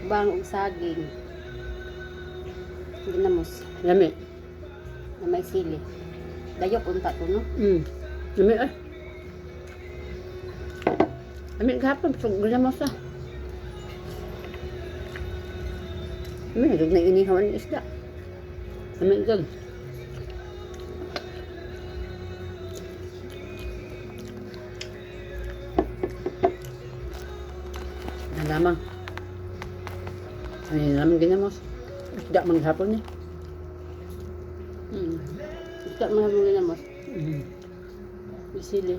Mukbang og saging. Ginamos Lami. na may sili. Dayok unta to, no? Lami ay. Lami gahapon so ginamos sa. Lami jud na inihaw ang isda. Lami jud. Ano lamang. Ay, lamang ginamos. Isda man gahapon ni. Isda mga mong ginamos. May sili.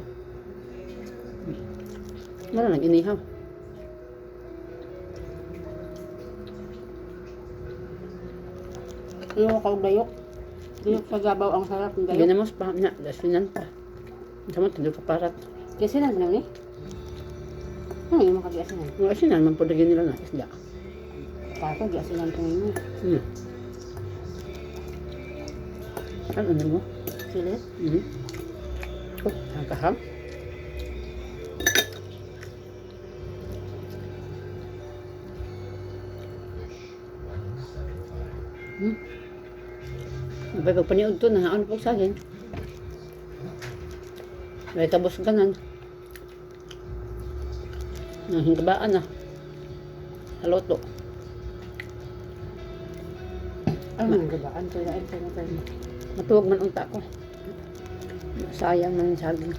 Wala nang inihaw. Ano ka og dayok? Dayok sa gabaw ang sarap ng dayok. Ginamos pa na, dasinan pa. Sama tulo ka parat. Kasi na lang ni. Ano yung mga kagasinan? Ang asinan man po nila na isda. Kako giasinan ko ngayon. Ano na mo? Sili? Oh, nakaham. Abay, pag paniod to, nahaan po sa akin. May tabos ganan. Nahingabaan na. Haloto. Ano yung gabaan? Kaya ay kaya tayo. Matuwag man unta ko. Sayang man yung saging.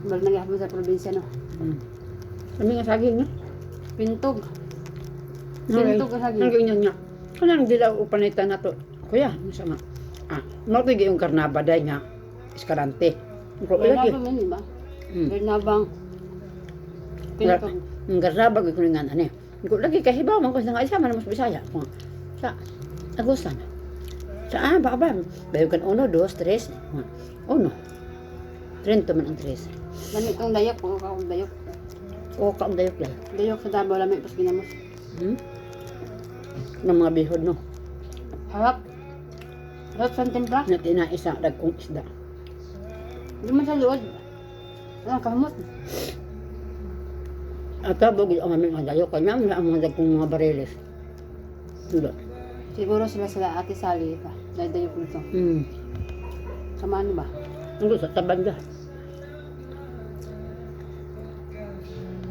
Balik na gyapon sa probinsya, no? Kami nga saging, no? Pintog. Pintog ang saging. Ang ganyan nga. Kanang dilaw o panita na to. Kuya, masa nga. Ah, mo yung karnaba day nga. Escalante. Ko lagi. Bernabang yun, di ba? Hmm. Bernabang. Pintog. Ang karnaba ko nga ani. Ko lagi kahibaw man ko sa nga isa man mas Bisaya. Ko nga, sa Agusan. Sa ah baka ba? Bayo kan uno, dos, tres. Ko nga, uno. Trento man ang tres. Lami tong dayok, o ka og dayok. O ka ang dayok lang. Dayok sa Davao lami pas ginamos. Ng mga bihod no. Harap. Harap sa timpla. Na tinaisa dagkong isda. Di man sa luod. Ang kamot. At tabog ang aming mga dayok kanya ang mga dagkong mga bariles. Diba? Siguro sila sila Ate Sally pa. Dahil dayok nito. Sama ano ba? Ang sa tabanda.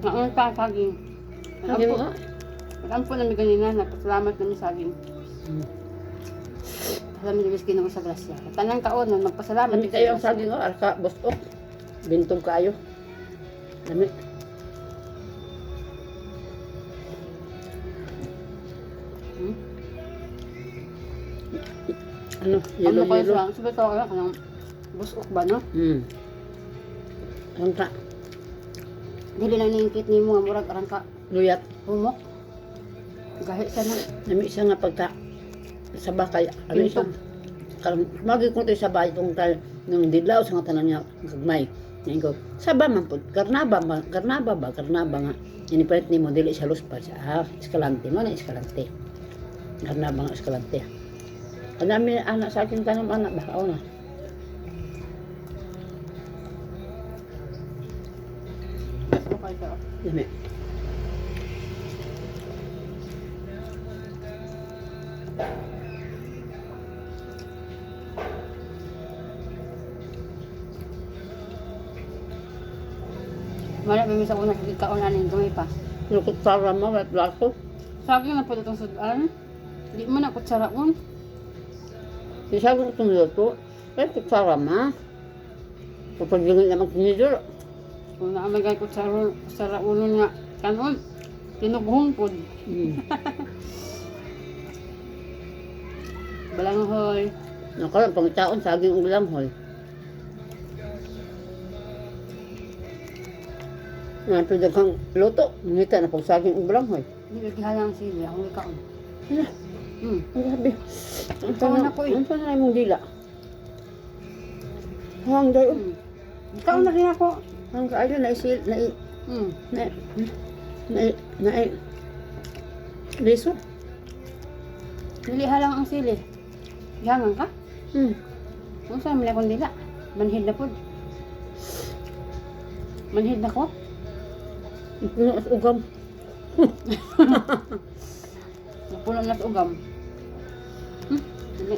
Ang pa saging. Sabi mo, Nag-ampo namin ganina. Nagpasalamat namin saging. Salamat na Ginoo sa grasya. Tanang kaon na magpasalamat. Lami kayo ang saging oh, arka busok. Bintong kayo. Lami. Ano, Ano yelo kayo yelo. sa sabi ko kaya kanang busok ba, no? Ang ta, Dili lang ningkit nimo nga murag arangka luyat. humok. Gahi sa na. Lami siya nga pagka sa bakay. Ano siya? Karon magi ko to sa bahay itong tal nung dilaw sa nga tanan niya gagmay. Ngayon ko, saba man po, karnaba man, karnaba ba, karnaba nga. Inipalit ni mo, dili siya luspa siya. Ah, Escalante mo na Escalante. Karnaba nga Escalante. Ang dami anak sa akin tanong anak ba, ako na. Okay siya. Dami. Wala ba sa una kaon aning gamay pa. Yung kutsara mo, may plato. Saging na po itong sudan. Di mo na kutsaraon. Isa ko itong luto. May kutsara ma. Kapag yung naman kinidor, Kung naamagay kutsaro, kutsaraunon nga kanon. Tinughong pod. Balanghoy. Nakaroon, pangitaon, saging ulam hol. Nga kang luto, ngita na pag saging ulam hol. Hindi ka gihalang sili akong gikaon. Hala, ang grabe. Ang Ikaw na ko eh. Ang na imong dila. Hang dayo. Ikaw na rin ako. Hang kaayo na isil na na na na Liso. Dili halang ang sili. Gihangan ka? Kung saan man akong dila? Manhid na pod. Manhid na ko? Puno sa ugam. Napuno na sa ugam. Dili.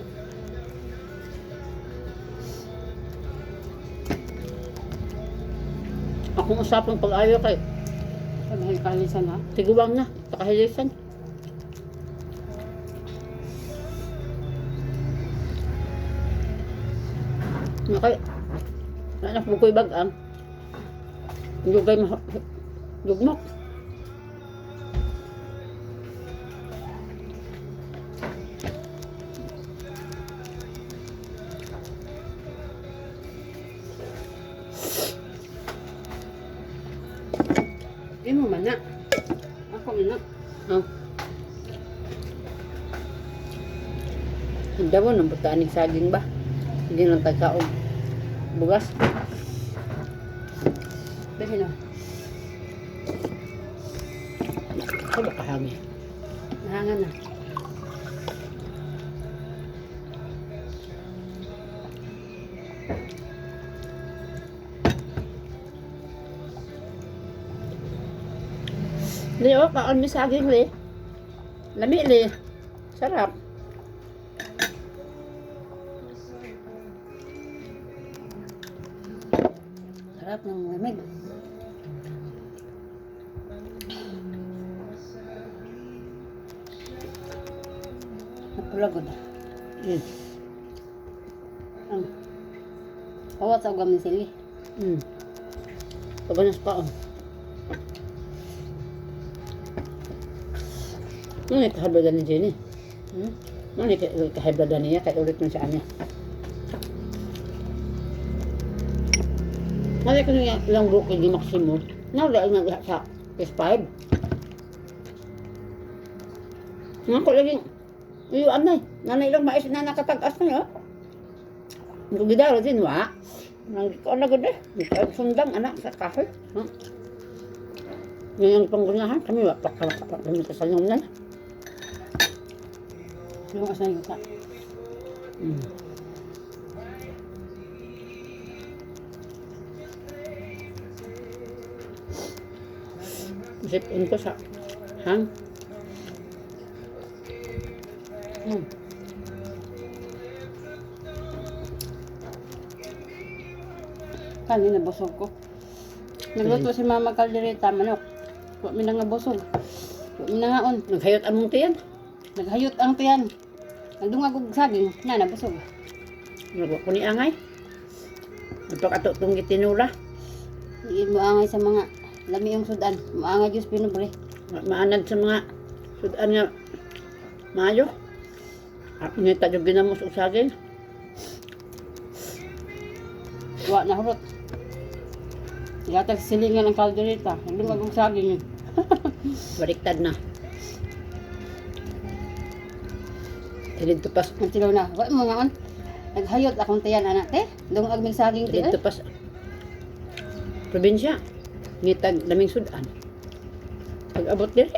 Akong usapang pag-ayo kay Sabihin kalisan ha. tiguang na, takahilisan. Nakay, anak mo ko'y bagang. Lugay ma, lugmok. Imo man na. Ako man na. Oh. Ang damo ng butaan ng saging ba? Hindi lang tagkaog. Bugas. Bilhin na. Ako ba kahangi? Nahangan na. Leo, kaon mi saging le. Lami le. Sarap. Sarap ng lamig. Napulagod. Ang Kawat sa ugam ni sili. Paganas pa oh. Ano yung kahablada ni Jenny? Ano yung kahablada niya? Kahit ulit mo sa anya. Malay ko niya ilang bukid ni Maximo. Nawala nga sa S5. Nga ko lagi, iyo anay, nanay lang mais na nakatag-as na yun. Kung gidaro din, wa. Nang ko na gud eh. Sundang anak sa kahoy. Ngayon ang panggunahan, kami wa pa pa kami kasanyong na. Yung asan yung ka. Isipin ko sa hang. Kanina busog ko. Nagluto si Mama kaldereta manok. Wa mi nga busog. Wa mi nangaon. Naghayot among tiyan. Naghayot ang tiyan. Nagdungag og saging, na nabusog. Nagwa ko ni angay. Nagpakato tong gitinula. Hindi mo angay sa mga lami yung sudan. Maangay Diyos pinubre. Maanad sa mga sudan nga maayo. Ngita yung ginamos og saging. Wa na hurot. Ilatag sa silingan ang kaldereta. Nagdungag og saging. Baliktad na. Dito pas, Ang tilaw na, wa mo ngaon. Naghayot akong tiyan anak te. Dungag mig saging te. dito pas probinsya. Ngitag laming sudan. Pag abot diri.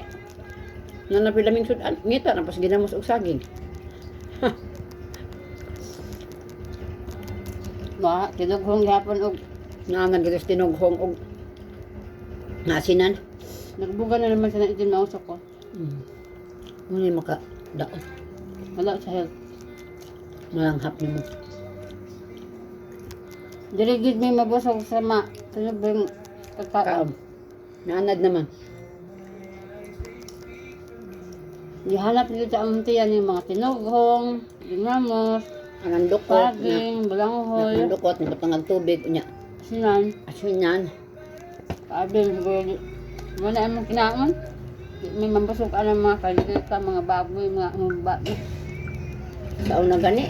Nanapi laming sudan, ngita na pas ginamos og saging. Wa tinughong gihapon og Nangan gid tinughong og nasinan. nagbuga na naman sa itin mausok ko. Ngunit maka daot Wala sa health. malanghap nimo. Dili gid may mabusog sa ma tinubing pagkaon. Kaon. Naanad naman. Gihanap nito sa among tiyan yung mga tinughong, ginamos, Ang andukot na saging, balanghoy, andukot na ang tubig unya. sinan, Asinan. kaabing siguro. Wala among kinaon. Di may mabusog ang mga kaldereta, mga baboy, mga humba. Sa una gani,